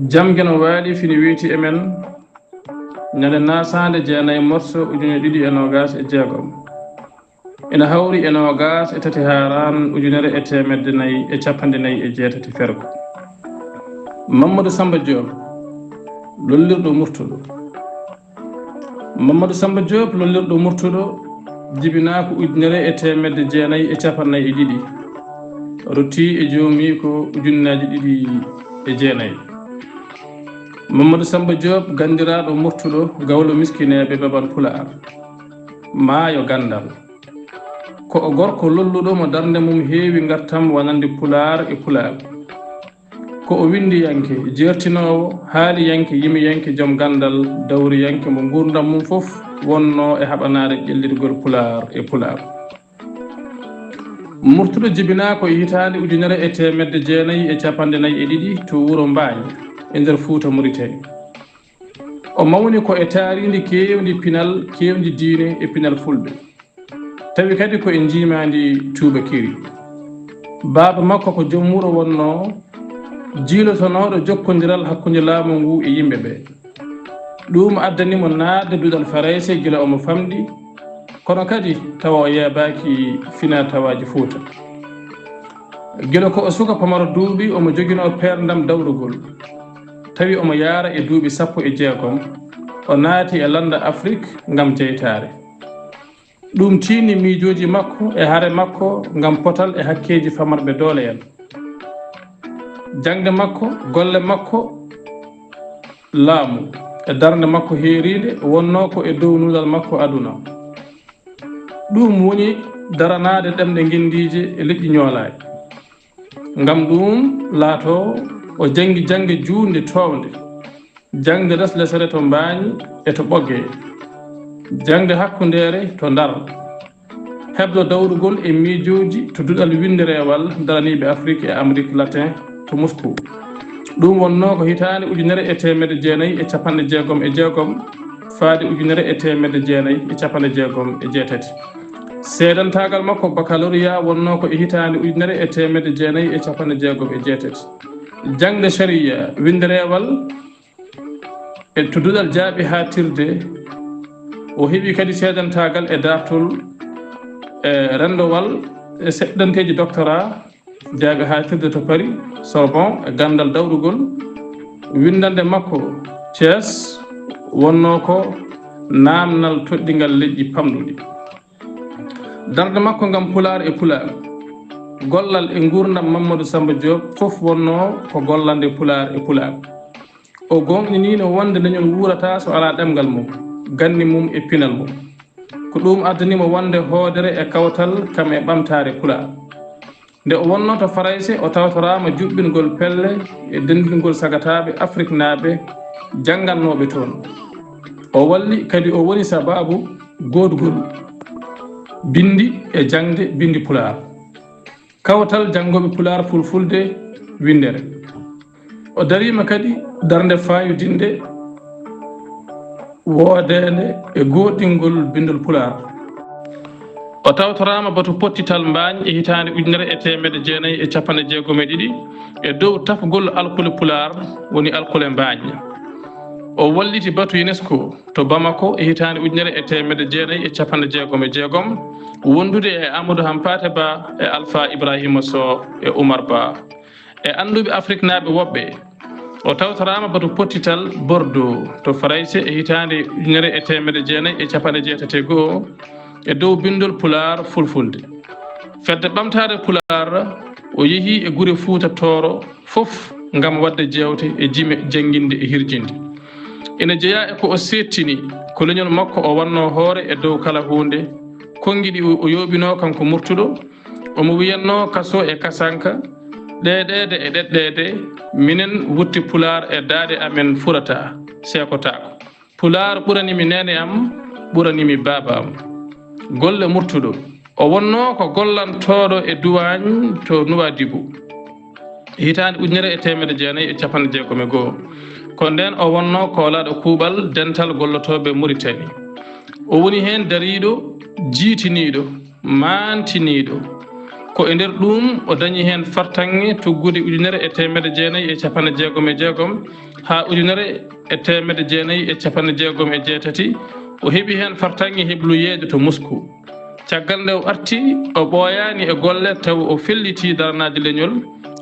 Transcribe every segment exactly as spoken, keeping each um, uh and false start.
Jam geno waali fini weeti e men ñande nasaande jeenayi morso ujune ɗiɗi e noogas e jeegom. Ina hawri e noogas e tati Haaraan ujunere e teemedde nayi e capanɗe nayi e jeetati fergo. Mamadou Samba Diop, lollirɗo Murtuɗo. Mamadou Samba Diop, lollirɗo Murtuɗo, jibinaa ko ujunere e teemedde jeenayi e capanɗe nayi e ɗiɗi, ruttii e joomiiko ujunnaaji ɗiɗi e jeenayi. Mamadou Samba Diop, ganndiraaɗo Murtuɗo, gawlo miskineeɓe babal Pulaar, maayo ganndal. Ko o gorko lolluɗo mo darnde mum heewi ngartam wonande Pulaar e Pulaar. Ko o winndiyanke, jeertinoowo, haaliyanke, yimiyanke, joom ganndal, dawriyanke mo nguurndam mum fof wonnoo e haɓanaade ƴellitgol Pulaar e Pulaar. Murtuɗo jibinaa ko e hitaande ujunere e teemedde jeenayi e capanɗe nayi e ɗiɗi to wuro Mbaañ e nder Fuuta Muritani. O mawni ko e taariindi keewndi pinal, keewndi diine e pinal Fulɓe. Tawi kadi ko e njiimaandi tuubakiri. Baaba makko ko joom wuro wonnoo, jiilotonooɗo jokkondiral hakkunde laamu ngu e yimɓe ɓe. Ɗum addani mo naatde duɗal Farayse gila omo famɗi, kono kadi tawa o yeebaaki finaa-tawaaji Fuuta. Gila ko o suka pamaro duuɓi, omo joginoo peerndam dawrugol. Tawi omo yaara e duuɓi sappo e jeegom, o naati e lannda Afrik ngam jeytaare. Ɗum tiini miijooji makko e hare makko ngam potal e hakkeeji famarɓe doole en. Jaŋde makko, golle makko, laamu e darnde makko heeriinde wonnoo ko e dow nuunal makko aduna. Ɗum woni daranaade ɗemɗe ngenndiije e leƴƴi ñoolaaɗi. Ngam ɗum laatoo o janngi jaŋde juutnde toownde, jaŋde leslesere to Mbaañ e to Ɓoggee, jaŋde hakkundeere to Ndar, heblo dawrugol e miijooji to duɗal winndereewal daraniiɓe Afrik e Amrik Latin to Moscou. Ɗum wonnoo ko hitaande ujunere e teemedde jeenayi e capanɗe jeegom e jeegom faade ujunere e teemedde jeenayi e capanɗe jeegom e jeetati. Seedantaagal makko baccalauréat wonnoo ko e hitaande ujunere e teemedde jeenayi e capanɗe jeegom e jeetati. Jaŋde sariya winndereewal e to duɗal jaaɓi haaɗtirde, o heɓi kadi seedantaagal e daartol e renndowal e seɗɗanteeji doctorat jaaɓi haaɗtirde to Paris, Sorbonne, e ganndal dawrugol. Winndannde makko Thiès wonnoo ko naamnal toɗɗingal leƴƴi pamɗuɗi. Darnde makko ngam Pulaar e Pulaar, gollal e nguurndam Mamadou Samba Diop fof wonnoo ko gollande Pulaar e Pulaar. O goongɗiniino wonde leñol wuurataa so alaa ɗemngal mum, ganni mum e pinal mum. Ko ɗum addani mo wonde hoodere e kawtal kam e ɓamtaare Pulaar. Nde o wonnoo to Farayse, o tawtoraama juɓɓingol pelle e denndingol sagataaɓe Afriknaaɓe janngannooɓe toon. O walli kadi, o woni sabaabu goodgol binndi e jaŋde binndi Pulaar, kawtal janngooɓe Pulaar, Fulfulde, winndere. O dariima kadi darnde faayodinde woodeende e goodingol binndol Pulaar. O tawtoraama batu pottital Mbaañ e hitaande ujunere e teemedde jeenayi e capanɗe jeegom e ɗiɗi e dow tafgol alkule Pulaar, woni alkule Mbaañ. O walliti batu UNESCO to Bamako e hitaande ujunere e teemedde jeenayi e capanɗe jeegom e jeegom, wondude e Amadou Hampâté Bâ e Alpha Ibrahima Sow e Oumar Ba e annduɓe Afriknaaɓe woɓɓe. O tawtoraama batu pottital Bordeaux to Farayse e hitaande ujunere e teemedde jeenayi e capanɗe jeetati e go'o e dow binndol Pulaar Fulfulde. Fedde Ɓamtaare Pulaar, o yehi e gure Fuuta Tooro fof ngam waɗde jeewte e jime, jannginde e hirjinde. Ina jeyaa e ko o seettini, ko leñol makko o wannoo hoore e dow kala huunde, konngi ɗi o, o yooɓinoo kanko Murtuɗo, omo wiyatnoo Kaso e Kasanka, Ɗeɗeede e Ɗeɗɗeede, minen wutte Pulaar e daaɗe amen furataa, seekotaako. Pulaar ɓurani mi neene am, ɓurani mi baaba am. Golle Murtuɗo. O wonnoo ko gollantooɗo e duwaañ to Nuwaadibu, hitaande ujunere e teemedde jeenayi e capanɗe jeegom e go'o. Ko ndeen o wonnoo koolaaɗo kuuɓal Dental Gollotooɓe Muritani. O woni heen dariiɗo, jiitiniiɗo, maantiniiɗo, Ko e nder ɗuum o dañi heen fartaŋŋe tuggude ujunere e teemedde jeenayi e capanɗe jeegom e jeegom haa ujunere e teemedde jeenayi e capanɗe jeegom e jeetati. O heɓi heen fartaŋŋe hebloyeede to Moscou. Caggal nde o arti, o ɓooyaani e golle tawi o fellitii daranaaji leñol.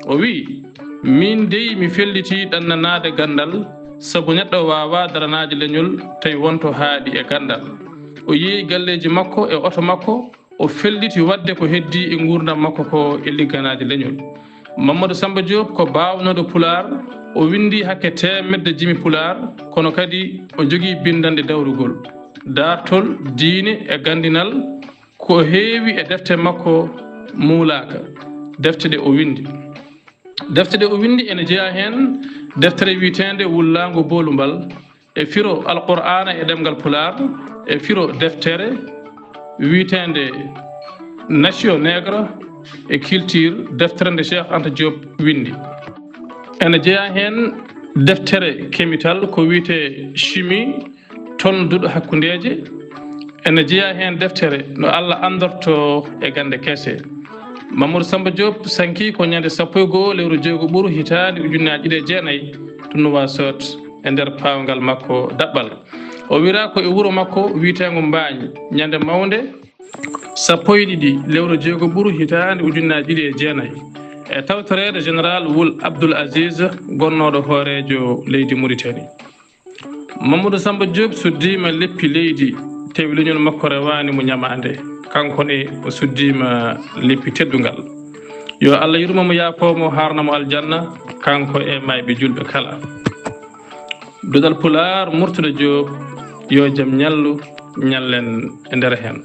O wiyi, "Miin dey mi fellitii ɗannanaade ganndal, sabu neɗɗo waawaa daranaaji leñol tawi wonto haaɗi e ganndal." O yeeyi galleeji makko e oto makko, o felliti waɗde ko heddii e nguurndam makko ko e ligganaaji leñol. Mamadou Samba Diop ko baawnooɗo Pulaar, o winndi hakke teemedde jimi Pulaar, kono kadi o jogii binndanɗe dawrugol, daartol, diine e ganndinal, ko heewi e defte makko muulaaka, defte ɗe o winndi. Defte ɗe o winndi ene jeyaa heen deftere wiyeteende Wullaango Boolumbal, e firo Alqur'aana e ɗemngal Pulaar, e firo deftere wiyeteende Nation Nègre et Culture, deftere nde Cheikh Anta Diop winndi. Ene jeyaa heen deftere kemital ko wiyetee Chimie, ton duɗo hakkundeeje. Ene jeyaa heen deftere No Allah anndorto e gannde kese. Mamadou Samba Diop sankii ko ñande sappo e goo lewru jeego ɓuru hitaande ujunnaaji ɗiɗi e jeenayi to Nouakchott e nder paawngal makko Daɓɓal. O wiraa ko e wuro makko wiyeteengo Mbaañ, ñande mawnde sappo e ɗiɗi lewru jeego ɓuru hitaande ujunnaaji ɗiɗi e jeenayi, e tawtoreede Général Wul Abdoul Aziz, gonnooɗo hooreejo leydi Mauritanie. Mamadou Samba Diop suddiima leppi leydi, tawi leñol makko rewaani mo ñamaande. Kanko ne o suddiima leppi teddungal. Yo Allah yurmo mo, yaafoo mo, haarna mo aljanna, kanko e maayɓe juulɓe kala. Duɗal Pulaar, Murtada Diop, yo jam ñallu, ñallen e nder heen.